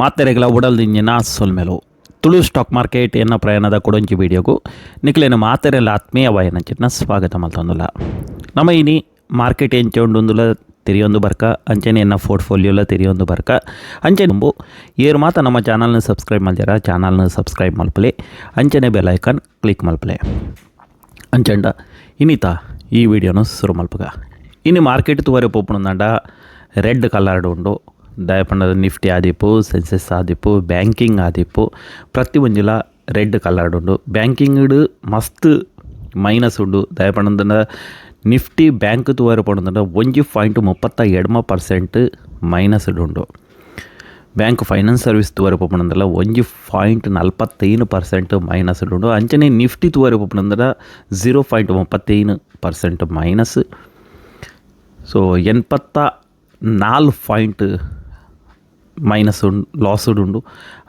ಮಾತೆರೆಗಳ ಉಡಲ್ದಿಂಜಿನ ಸೊಲ್ಮೆಲು Tulu stock market ಎನ್ನ ಪ್ರಯಾಣದ ಕೊಡೊಂಜಿ ವಿಡಿಯೋಗು ನಿಕ್ಲೆನ ಮಾತೆರೆಲ್ಲ ಆತ್ಮೀಯ ವಾಯನಂಚಿನ ಸ್ವಾಗತ ಮಲ್ತೊಂದುಲ್ಲ. ನಮ್ಮ ಇನಿ ಮಾರ್ಕೆಟ್ ಎಂಚ ಉಂಡುಂದುಲ ತೆರಿಯೊಂದು ಬರ್ಕ, ಅಂಚನೆ ಎನ್ನ ಪೋರ್ಟ್ಫೋಲಿಯೋಲ ತೆರಿಯೊಂದು ಬರ್ಕ. ಅಂಚನೆ ದುಂಬು ಏರ್ ಮಾತ ನಮ್ಮ ಚಾನಲ್ನ ಸಬ್ಸ್ಕ್ರೈಬ್ ಮಲ್ಜರ, ಚಾನಲ್ನ ಸಬ್ಸ್ಕ್ರೈಬ್ ಮಲ್ಪಲೆ, ಅಂಚನೆ bell icon click ಮಲ್ಪಲೆ. ಅಂಚಂಡ ಇನಿತ ಈ ವಿಡಿಯೋನ ಶುರು ಮಲ್ಪುಗ. ಇನಿ ಮಾರ್ಕೆಟ್ ತೂವರೆ ಪೋಪುನಂಡ ರೆಡ್ ಕಲರ್ಡ್ ಉಂಡು. ದಾಯೆ ನಿಫ್ಟಿ ಆದಿಪ್ಪು, ಸೆನ್ಸೆಕ್ಸ್ ಆದಿಪ್ಪು, ಬ್ಯಾಂಕಿಂಗ್ ಆದಿಪ್ಪು, ಪ್ರತಿ ಒಂಜಿಲ ರೆಡ್ ಕಲರ್ಡ್ ಉಂಡು. ಬ್ಯಾಂಕಿಂಗ್ಡ್ ಮಸ್ತ್ ಮೈನಸ್ ಉಂಡು. ದಾಯೆ ಪಂಡಂಡ ನಿಫ್ಟಿ ಬ್ಯಾಂಕ್ ತೂವರೆ ಪೋಪುನಂಡ 1.38% ಮೈನಸ್ ಉಂಡು. Bank finance service ತೂವರೆ ಪೋಪುನಂದಲ 1.45% ಮೈನಸ್ ಉಂಡು. ಅಂಚನೆ ನಿಫ್ಟಿ ತೂವರೆ ಪೋಪುನಂದಲ 0.35% minus. So 84 point minus lost ಉಂಡು.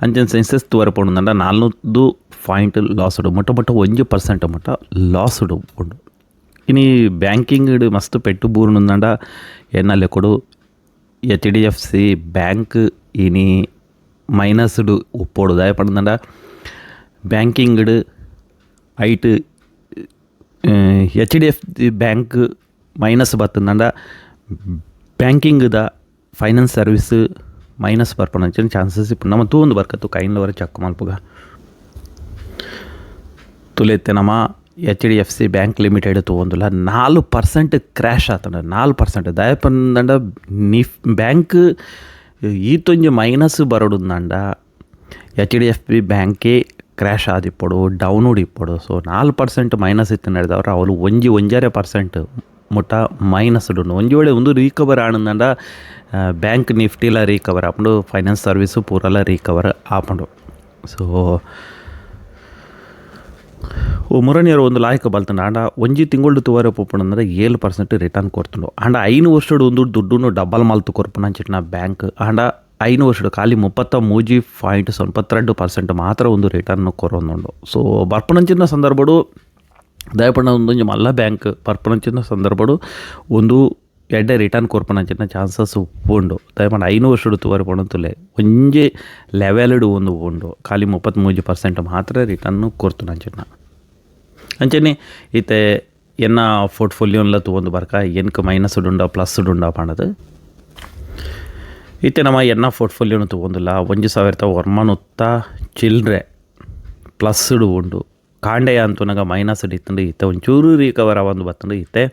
ಅಂಚನೆ ಸೆನ್ಸೆಕ್ಸ್ ತೂವರೆ ಪೋಪುನಂಡ 400 ಪಾಯಿಂಟ್ ಲಾಸ್ಡ್, ಮುಟ್ಟ ಮುಟ್ಟ 1% ಮುಟ್ಟ ಲಾಸ್ಡ್ ಉಂಡು. ಇನಿ ಬ್ಯಾಂಕಿಂಗ್ ಮಸ್ತ್ ಪೆಟ್ಟು ಬೂರುನುಂದಂಡ ಎನ್ನ ಲೆಕ್ಕೊಡು ಎಚ್.ಡಿ.ಎಫ್.ಸಿ ಬ್ಯಾಂಕ್ ಇನಿ ಮೈನಸ್ಡ್ ಉಪ್ಪೊಡು. ದಾಯೆ ಪಂಡಂಡ ಬ್ಯಾಂಕಿಂಗ್ಡ್ ಐಟ್ ಎಚ್.ಡಿ.ಎಫ್.ಸಿ ಬ್ಯಾಂಕ್ ಮೈನಸ್ ಬತ್ತಂಡ ಬ್ಯಾಂಕಿಂಗ್ದ finance service minus ಬರ್ಪುನಂಚಿನ chances ಇಪ್ಪುಂಡು. ನಮ ತೂವೊಂದು ಬರ್ಕತ್ತು ಕೈನ್ಲವರ ಚೆಕ್ ಮಲ್ಪುಗ. ತುಲೆತ್ತೆ ನಮ ಎಚ್.ಡಿ.ಎಫ್.ಸಿ ಬ್ಯಾಂಕ್ ಲಿಮಿಟೆಡ್ ತೂವೊಂದುಲ್ಲ, 4% ಕ್ರ್ಯಾಶ್ ಆತಂಡ. 4%. ದಾಯೆ ಪಂಡ ನಿಫ್ ಬ್ಯಾಂಕ್ ಈತೊಂಜಿ ಮೈನಸ್ ಬರೊಡುಂದಂಡ ಎಚ್.ಡಿ.ಎಫ್.ಬಿ ಬ್ಯಾಂಕೇ ಕ್ರ್ಯಾಶ್ ಆದಿಪ್ಪೊಡು, ಡೌನುಡ್ ಇಪ್ಪೊಡು. ಸೊ 4% ಮೈನಸ್ ಇತ್ತಿನಡ್ದವರ ಅವುಲು 1, 1.5% ಮುಟ್ಟ ಮೈನಸ್ ಉಂಡು. ಒಂಜಿ ವೇಳೆ ಉಂದು ರೀಕವರ್ ಆಂಡಂಡ ಬ್ಯಾಂಕ್ ನಿಫ್ಟಿಲ ರೀಕವರ್ ಆಪುಂಡು, ಫೈನಾನ್ಸ್ ಸರ್ವೀಸು ಪೂರಲ ರೀಕವರ್ ಆಪುಂಡು. ಸೊ ಓ ಮುರಣಿಯರು ಒಂದು ಲಾಯಕ ಬಲ್ತಂಡ. ಆಂಡ ಒಂಜಿ ತಿಂಗಳು ತೂವರೆ ಪೋಪುಂಡಂದ್ರೆ 7% ರಿಟರ್ನ್ ಕೊರ್ತುಂಡು. ಆಂಡ 5 ವರ್ಷಡ್ ಒಂದು ದುಡ್ಡುನು ಡಬಲ್ ಮಲ್ತು ಕೊರ್ಪುನಂಚಿನ ಬ್ಯಾಂಕ್. ಆಂಡ 5 ವರ್ಷಡ್ ಖಾಲಿ 33.92% ಮಾತ್ರ ಒಂದು ರಿಟರ್ನ್ ಕೊರೊಂದುಂಡು. ಸೊ ಬರ್ಪುನಂಚಿನ ಸಂದರ್ಭಡು, ದಾಯೆ ಪಂಡ ಒಂದೊಂಜಿ ಮಲ್ಲ ಬ್ಯಾಂಕ್ ಬರ್ಪುನಂಚಿನ ಸಂದರ್ಭಡು ಒಂದು ಎಡ್ಡೆ ರಿಟರ್ನ್ ಕೊರ್ಪುನಂಚಿನ ಚಾನ್ಸಸ್ ಉಂಡು. ದಾಯೆ ಪಂಡ 5 ವರ್ಷಡ್ ತೂವರೆ ಪೋಂಡ ಒಂಜಿ ಲೆವೆಲ್ಡ್ ಒಂದು ಉಂಡು, ಖಾಲಿ 33% ಮಾತ್ರ ರಿಟರ್ನ್ ಕೊರ್ತುನಂಚಿನ. ಅಂಚನೆ ಇತ್ತೆ ಎನ್ನ ಪೋರ್ಟ್ಫೋಲಿಯೋನ್ಲ ತೂವೊಂದು ಬರ್ಕ, ಎನ್ಕ್ ಮೈನಸ್ ಉಂಡ ಪ್ಲಸ್ ಉಂಡ ಪಂಡದು. ಇತ್ತೆ ನಮ್ಮ ಎನ್ನ ಪೋರ್ಟ್ಫೋಲಿಯೋನು ತೂವೊಂದುಲ್ಲ, 1100 ಚಿಲ್ಲರೆ ಪ್ಲಸ್ಡ್ ಉಂಡು. ಕಾಂಡೆಯ ಅಂತುನಗ ಮೈನಸ್ ಇತ್ತಂಡು. ಇತ್ತೆ ಒಂಚೂರು ರೀಕವರ್ ಆವೊಂದು ಬತ್ತಂಡು. ಇತ್ತೆ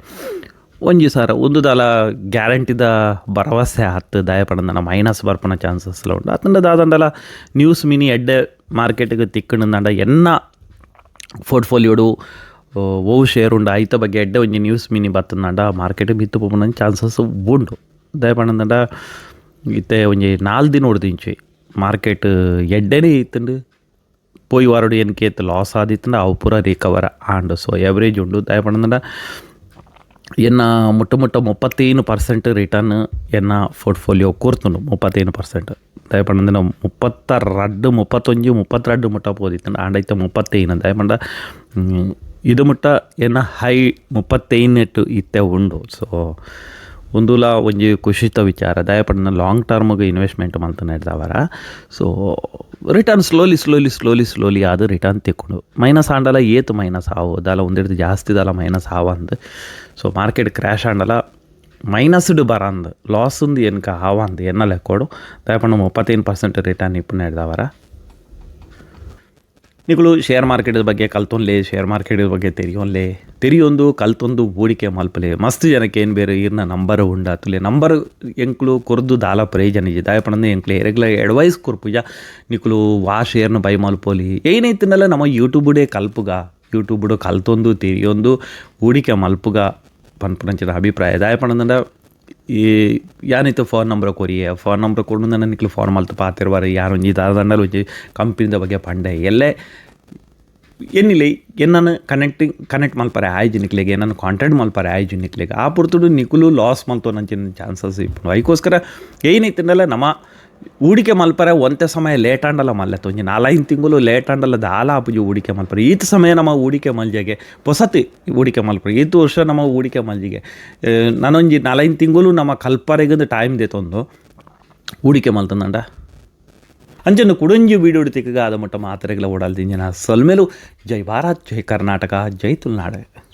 ಒಂಜಿ ಸಾರ ಒಂದು ದಾಲ ಗ್ಯಾರಂಟಿದ ಭರವಸೆ ಆತ್. ದಾಯೆ ಪಂಡ ಮೈನಸ್ ಬರ್ಪುನ ಚಾನ್ಸಸ್ ಉಂಡು. ಅತ್ತಂಡ ದಾದಂಡಲ ನ್ಯೂಸ್ ಮಿನಿ ಎಡ್ಡೆ ಮಾರ್ಕೆಟ್ಗೆ ತಿಕ್ಕಂಡ, ಎನ್ನ ಪೋರ್ಟ್ಫೋಲಿಯೋಡು ಒವು ಶೇರ್ ಉಂಡು ಐತ ಬಗ್ಗೆ ಎಡ್ಡೆ ಒಂಜಿ ನ್ಯೂಸ್ ಮಿನಿ ಬತ್ತಂಡ ಮಾರ್ಕೆಟ್ ಮಿತ್ತ್ ಪೋಪುನ ಚಾನ್ಸಸ್ ಉಂಡು. ದಾಯೆ ಪಂಡಂಡ ಇತ್ತೆ ಒಂಜಿ 4 ದಿನ ಹೊಡ್ದಿಂಚಿ ಮಾರ್ಕೆಟ್ ಎಡ್ಡೆನೇ ಇತ್ತಂಡು. ಪೋಯಿ ವಾರಡು ಎನ್ಕೇತ್ ಲಾಸ್ ಆದಿತ್ತಂಡ ಅವು ಪೂರ ರಿಕವರ್ ಆಂಡ್. ಸೊ ಎವರೇಜ್ ಉಂಡು. ದಾಯೆ ಪಂಡಂಡ ಎನ್ನ ಮುಟ್ಟ ಮುಟ್ಟ 35% ರಿಟರ್ನ್ ಎನ್ನ ಪೋರ್ಟ್ಫೋಲಿಯೋ ಕೊರ್ತುಂಡು. 35%. ದಾಯೆ ಪಂಡಂಡ 32, 31, 32 ಮುಟ್ಟ ಪೋದಿತ್ತಂಡ. ಆಂಡ ಇತ್ತೆ 35. ದಾಯೆ ಪಂಡ ಇದು ಮುಟ್ಟ ಎನ್ನ ಹೈ 35 ಇತ್ತೆ ಉಂಡು. ಸೊ ಉಂದುಲ ಒಂಜಿ ಖುಷಿತ ವಿಚಾರ. ದಾಯೆ ಪಂಡ ಲಾಂಗ್ ಟರ್ಮ್ಗೆ ಇನ್ವೆಸ್ಟ್ಮೆಂಟ್ ಮಲ್ತುನೆಡ್ದಾವರ so return slowly slowly slowly slowly ಆದ್ ರಿಟರ್ನ್ ತಿಕ್ಕುಂಡು. ಮೈನಸ್ ಆಂಡಲ ಏತ್ ಮೈನಸ್ ಆವು, ದಾಲ ಒಂದೆಡ್ದು ಜಾಸ್ತಿ ದಾಲ ಮೈನಸ್ ಆವಂದ್. So market crash ಆಂಡಲ ಮೈನಸ್ಡ್ ಬರಂದ್, ಲಾಸ್ ಉಂದು ಎನ್ಕ ಆವಂದ್ ಎನ್ನ ಲೆಕ್ಕೊಡು. ದಾಯೆ ಪಂಡ 35% ರಿಟರ್ನ್ ಇಪ್ಪುನೆಡ್ದಾವರ. ನಿಕುಲು ಶೇರ್ ಮಾರ್ಕೆಟ್ ಬಗ್ಗೆ ಕಲ್ತೊನ್ಲೆ, ಶೇರ್ ಮಾರ್ಕೆಟ್ ಬಗ್ಗೆ ತೆರಿಯೊನ್ಲೆ. ತೆರಿಯೊಂದು ಕಲ್ತೊಂದು ಹೂಡಿಕೆ ಮಲ್ಪಲೆ. ಮಸ್ತ್ ಜನಕ್ಕೆ ಏನು ಬೇರೆ ಈರ್ನ ನಂಬರ್ ಉಂಡ ತುಲೆ. ನಂಬರ್ ಎಂಕ್ಲು ಕೊರ್ದು ದಾಲ ಪ್ರಯೋಜನ ಇಜ್ಜಿ. ದಾಯೆ ಪಂಡ ಎಂಕ್ಲು ಎರೆಗ್ಲ ಅಡ್ವೈಸ್ ಕೊರ್ಪುಜ, ನಿಕುಲು ವಾ ಶೇರ್ನ ಬೈ ಮಲ್ಪೊಲಿ ಏನೈತಂಡಲ ನಮ್ಮ ಯೂಟ್ಯೂಬುಡೇ ಕಲ್ಪುಗ. ಯೂಟ್ಯೂಬುಡು ಕಲ್ತೊಂದು ತೆರಿಯೊಂದು ಹೂಡಿಕೆ ಮಲ್ಪುಗ ಪನ್ಪುನಂಚಿನ ಅಭಿಪ್ರಾಯ. ದಾಯೆ ಪಂಡಂಡ ಈ ಯಾನಿತ್ತು ಫೋನ್ ನಂಬರ್ ಕೊರಿಯೆ, ಫೋನ್ ನಂಬರ್ ಕೊಡು, ನಿಕ್ಲು ಫೋನ್ ಮಲ್ತು ಪಾತೆರ್ವಾರ. ಯಾರೊಂಜಿ ದಾದಂಡಲ ಒಂಜಿ ಕಂಪನಿದ ಬಗ್ಗೆ ಪಂಡೆ ಎಲ್ಲೆ ಎನ್ನಿಲೆ ಎನ್ನನ್ನು ಕನೆಕ್ಟ್ ಮಲ್ಪರೆ ಆಯ್ಜಿ ನಿಕ್ಲೆಗ್, ಎನ್ನನ್ನು ಕಾಂಟ್ಯಾಕ್ಟ್ ಮಲ್ಪರೆ ಆಯ್ಜಿ ನಿಕ್ಲೆಗ್. ಆ ಪೊರ್ತುಡು ನಿಕುಲು ಲಾಸ್ ಮಲ್ತೊನಂಚಿನ ಚಾನ್ಸಸ್ ಇಪ್ಪುಂಡು. ಐಕೋಸ್ಕರ ಏನೈತಂಡಲ ನಮ್ಮ ಹೂಡಿಕೆ ಮಲ್ಪರೆ ಒಂತೆ ಸಮಯ ಲೇಟ್ ಆಂಡಲ ಮಲ್ಲೆತ್ತ. ಒಂಜಿ 4-5 ತಿಂಗಳು ಲೇಟ್ ಆಂಡಲ ದಾಲ ಆಪುಜಿ ಹೂಡಿಕೆ ಮಲ್ಪರೆ. ಈತ್ ಸಮಯ ನಮ್ಮ ಹೂಡಿಕೆ ಮಲ್ಜೆಗೆ ಪೊಸತಿ ಹೂಡಿಕೆ ಮಲ್ಪರೆ. ಈತ್ ವರ್ಷ ನಮ್ಮ ಹೂಡಿಕೆ ಮಲ್ಜಿಗೆ ನನೊಂಜಿ 4-5 ತಿಂಗಳು ನಮ್ಮ ಕಲ್ಪರೆಗಂದು ಟೈಮ್ ದೆತೊಂದು ಹೂಡಿಕೆ ಮಲ್ತಂದಂಡ. ಅಂಚನೆ ಕುಡೊಂಜಿ ವೀಡಿಯೋ ತಿಕ್ಕಗ ಆದ ಮುಟ್ಟ ಮಾತ್ರೆಗಳ ಓಡಾಲ್ ದಿಂಜನ ಸೊಲ್ಮೆಲು. ಜೈ ಭಾರತ್, ಜೈ ಕರ್ನಾಟಕ, ಜೈ ತುಳುನಾಡು.